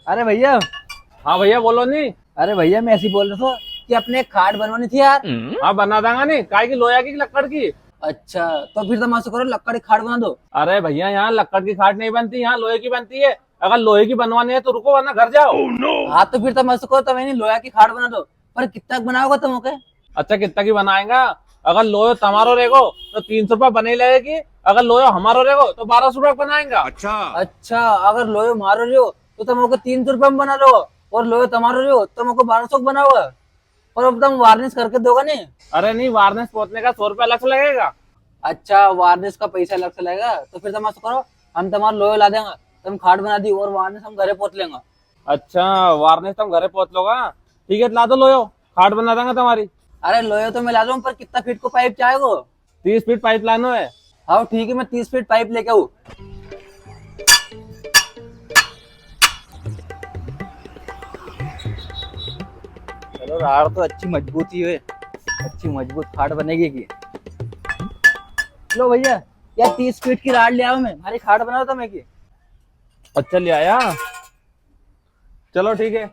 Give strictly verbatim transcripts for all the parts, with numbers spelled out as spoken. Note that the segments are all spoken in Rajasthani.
अरे भैया। हाँ भैया, बोलो नी। अरे भैया, मैं ऐसी बोल रहा था कि अपने एक खाट बनवानी थी यार। हाँ, बना दांगा नी। काय की, लोया की, लकड़ की? अच्छा, तो फिर तम ऐसा करो, लकड़ की खाट बना दो। अरे भैया, यहाँ लकड़ की खाट नहीं बनती, यहाँ लोहे की बनती है। अगर लोहे की बनवानी है तो रुको, वरना घर जाओ। हाँ, तो फिर तम ऐसा करो, तम यानी लोया की खाट बना दो, पर कितना बनाओगा तम उके? अच्छा, कितना की बनाएगा? अगर लोयो तमारो रेगो तो तीन सौ रुपया बने लगेगी, अगर लोयो हमारो रेगो तो बारह सौ रुपया बनाएगा। अच्छा। अच्छा, अगर लोयो मारो रियो तो तम उके तीन सौ रुपया में बना लो, और लोयो तमारो रियो तो तम उके बारह सौ बनाओगा। पर अब तम वार्निश करके दोगा नी? अरे नी, वार्निश पोतने का सौ रुपया अलग से लगेगा। अच्छा, वार्निश का पैसा अलग से लगेगा, तो फिर तम ऐसा करो, हम तमारो लोयो ला देंगा, तम खाट बना दी और वार्निश हम घरे पोत लेंगा। अच्छा, वार्निश तम घरे पोत लोगा? ठीक है, ला दो लोयो, खाट बना देंगा तमारी। अरे लोयो तो मैं ला दूं, पर कितना फीट को पाइप चाहेगो? तीस फीट पाइप लानो है। हाँ ठीक है, मैं तीस फीट पाइप लेके आऊँ। चलो, राड़ तो अच्छी मजबूत ही है, अच्छी मजबूत खाट बनेगी की। लो भैया, यार तीस फीट की राड़ ले आयो मैं, मारी खाट बना दो तम एक ही। अच्छा, ले आया। चलो ठीक है,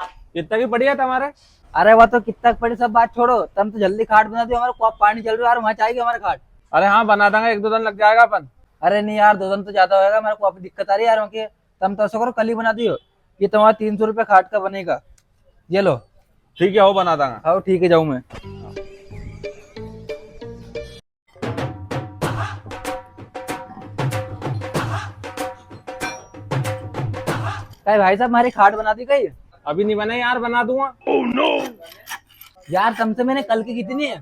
कितना की पड़ी है तमारे? अरे वो तो कितना की पड़ी, सब बात छोड़ो, तम तो जल्दी खाट बना दो, हमारे कुआ पे पानी चल रहा है यार, वहाँ चाहिए हमारे खाट। अरे हाँ, बना देंगे, एक दो दिन लग जाएगा अपन। अरे नहीं यार, दो दिन तो ज्यादा होएगा, हमारे कुआ पे दिक्कत आ रही है यार, वहाँ की। तम तो ऐसा करो, कल ही बना दियो, ये तमारा तीन सौ रुपया खाट का बनेगा, ये लो। ठीक है, हो बना देंगा। हाँ ठीक है, जाऊँ मैं। कई भाई साहब, मारी खाट बना दी कई? अभी नी बनाई यार, बना दूंगा। यार, तमसे मैंने कल की की थी नी।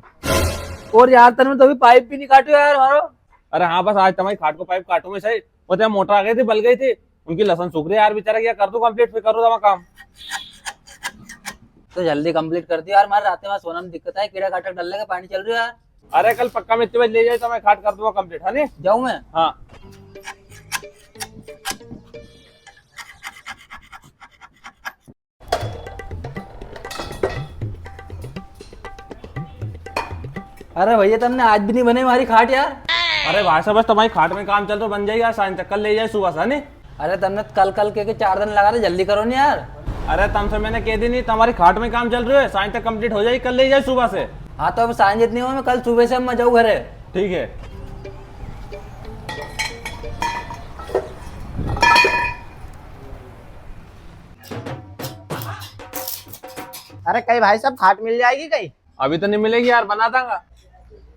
और यार, तमने तो अभी पाइप भी नी काट्यो यार मारो। अरे हाँ, बस आज तमारी खाट को पाइप काटूंगा सही। वो तो मोटर आ गई थी, बल गई थी, उनकी लसन सूख रही है यार बेचारा, क्या कर दूं complete, फिर करूँ तमारा काम। तो जल्दी complete कर दियो यार, मारे रात में सोना में दिक्कत है, कीड़ा काटा डर लगे, पानी चल रही है यार। अरे कल पक्का मैं इतने बजे ले जाए तो मैं खाट कर दूंगा complete, है नी? जाऊं मैं? हाँ। अरे भैया, तमने आज भी नी बनाई मारी खाट यार। अरे भाई साहब, बस तमारी खाट में काम चल रहा, बन जाएगी यार, सांझ तक कल ले जाए सुबह से, है नी? अरे तमने कल कल के, के चार दिन लगा रहे, जल्दी करो नी यार। अरे तमसे मैंने कह दी नी, तमारी खाट में काम चल रहा है, सांझ तक complete हो जाएगी, कल ले जाए सुबह से। हाँ तो अब सांझ इतनी हो, मैं कल सुबह से मैं जाऊँ घरे। ठीक है। अरे कई भाई साहब, खाट मिल जाएगी कई? अभी तो नी मिलेगी यार, बना दांगा।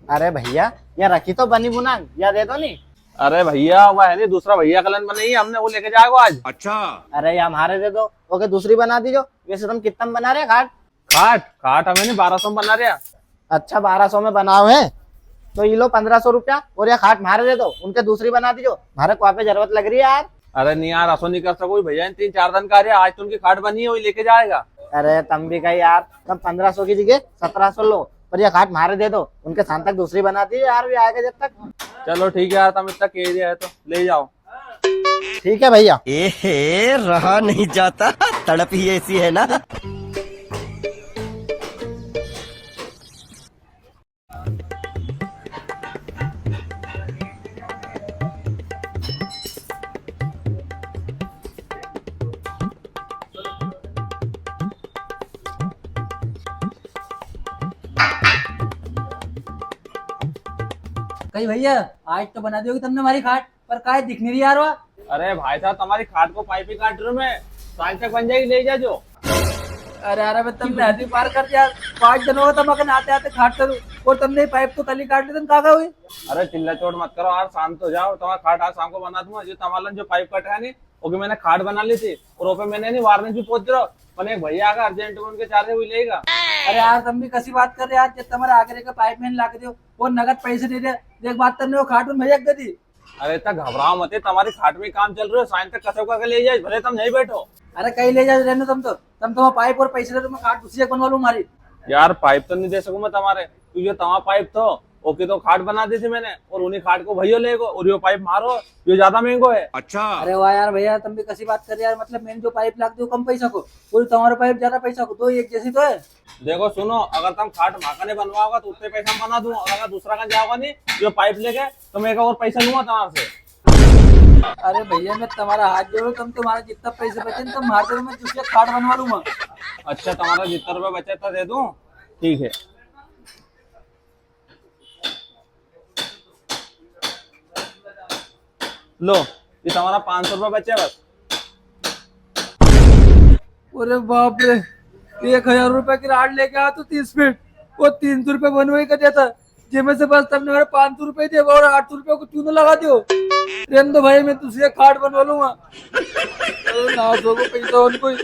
अरे भैया, या रखी तो बनी बुनांग, या दे दो नी। अरे भैया, वो है नी, दूसरा भैया कलन बनाई है हमने, वो लेके जाएगा आज। अच्छा। अरे या हमारे दे दो, ओके दूसरी बना दीजो। वैसे तुम कितना में बना रहे खाट? खाट, खाट हमें नी, बारह सौ में बना रहे। अच्छा, बारह सौ में बनाओ है, तो ये लो पन्द्रह सौ रुपया और या खाट मारे दे दो, उनके दूसरी बना दीजो, मारे कुआ पे जरूरत लग रही है यार। अरे नी यार, असो नी कर सको भैया, इन तीन चार दिन का आ रहा, आज तो उनकी खाट बनी है, वही लेके जाएगा। अरे तम भी कई यार, तम पन्द्रह सौ की जगह सत्रह सौ लो, पर या खाट मारे दे दो, उनके सांझ तक दूसरी बना दी यार, भी आएगा जब तक। चलो ठीक है यार, तम इतना कह दिया है तो ले जाओ। ठीक है भैया। एहे, रहा नहीं जाता, तड़प ही ऐसी है ना। कई भैया, आज तो बना दी होगी तमने मारी खाट, पर काय दिख नी रही यार वो। अरे भाई साहब, तमारी खाट को पाइप ही काट रहा हूँ मैं, सांझ तक बन जाएगी, ले जाजो। अरे, अरे, मैं तमने हद ही पार कर दिया। पाँच दिन हो गए तमारे आते आते खाट करूँ, और तमने पाइप तो कल ही काट ली, तम कहाँ गए हुई? अरे चिल्ला चोट मत करो यार, शांत हो जाओ। तमारी खाट आज शाम को बना दूंगा। जो तमारा जो पाइप कटा है नी, ओके मैंने खाट बना ली थी, और ओपे मैंने नी वार्निश भी पोत दियो, पर एक भैया आगा urgent में, उनके चार है, वही लेगा। अरे यार, तम भी कसी बात कर रहे यार, जब तमारे आगे रह के पाइप मैंने ला के दियो, वो नगद पैसे दे दे, देख बात तमने वो खाट उन भैया को दे दी। अरे इतना घबराओ मत, तमारी खाट में काम चल रहा है, सांझ तक कसब करके ले जाए, भले तम नहीं बैठो। अरे कई ले जाए, रहने तम तो, तम तो पाइप और पैसे दे दो, मैं खाट दूसरी एक बनवा लूँ मारी। यार पाइप तो नी दे सकूँ मैं तमारे, क्योंकि तमारा पाइप थो, ओके तो खाट बना दी थी मैंने, और उन्हीं खाट को भैया लेगो, और यो पाइप मारो, यो ज्यादा महंगो है। अच्छा। अरे वाह यार भैया, तम भी कसी बात कर रहे यार, मतलब मैंने जो पाइप लाग दी वो कम पैसा को, और तमारो पाइप ज्यादा पैसा को, दो एक जैसी तो है। देखो सुनो, अगर तम खाट माकने बनवाओगा तो उतने पैसा में बना दूंगा, और अगर दूसरा कन जाओगा नी यो पाइप लेके, तो मैं एक और पैसा लूंगा तमारे से। अरे भैया, मैं तुम्हारा हाथ जोड़ू, तुम तुम्हारा जितना पैसे बचे ना, तुम मार दो, मैं दूसरे खाट बनवा लूंगा। अच्छा, तुम्हारा जितना रुपया बचा था दे दूं? ठीक है, लो, ये तुम्हारा पाँच सौ रुपया बचा बस। अरे बाप रे, एक हजार रुपया की राड लेके आया तो तीस फीट, वो तीन सौ रुपया बनवाई का देता, जेमे से बस तुमने मेरे पाँच सौ रुपया दिया और आठ सौ रुपया को चूनो लगा दियो। रेन दो भाई, मैं दूसरे खाट बनवा लूंगा। अरे ना सो को पैसा उनको ही।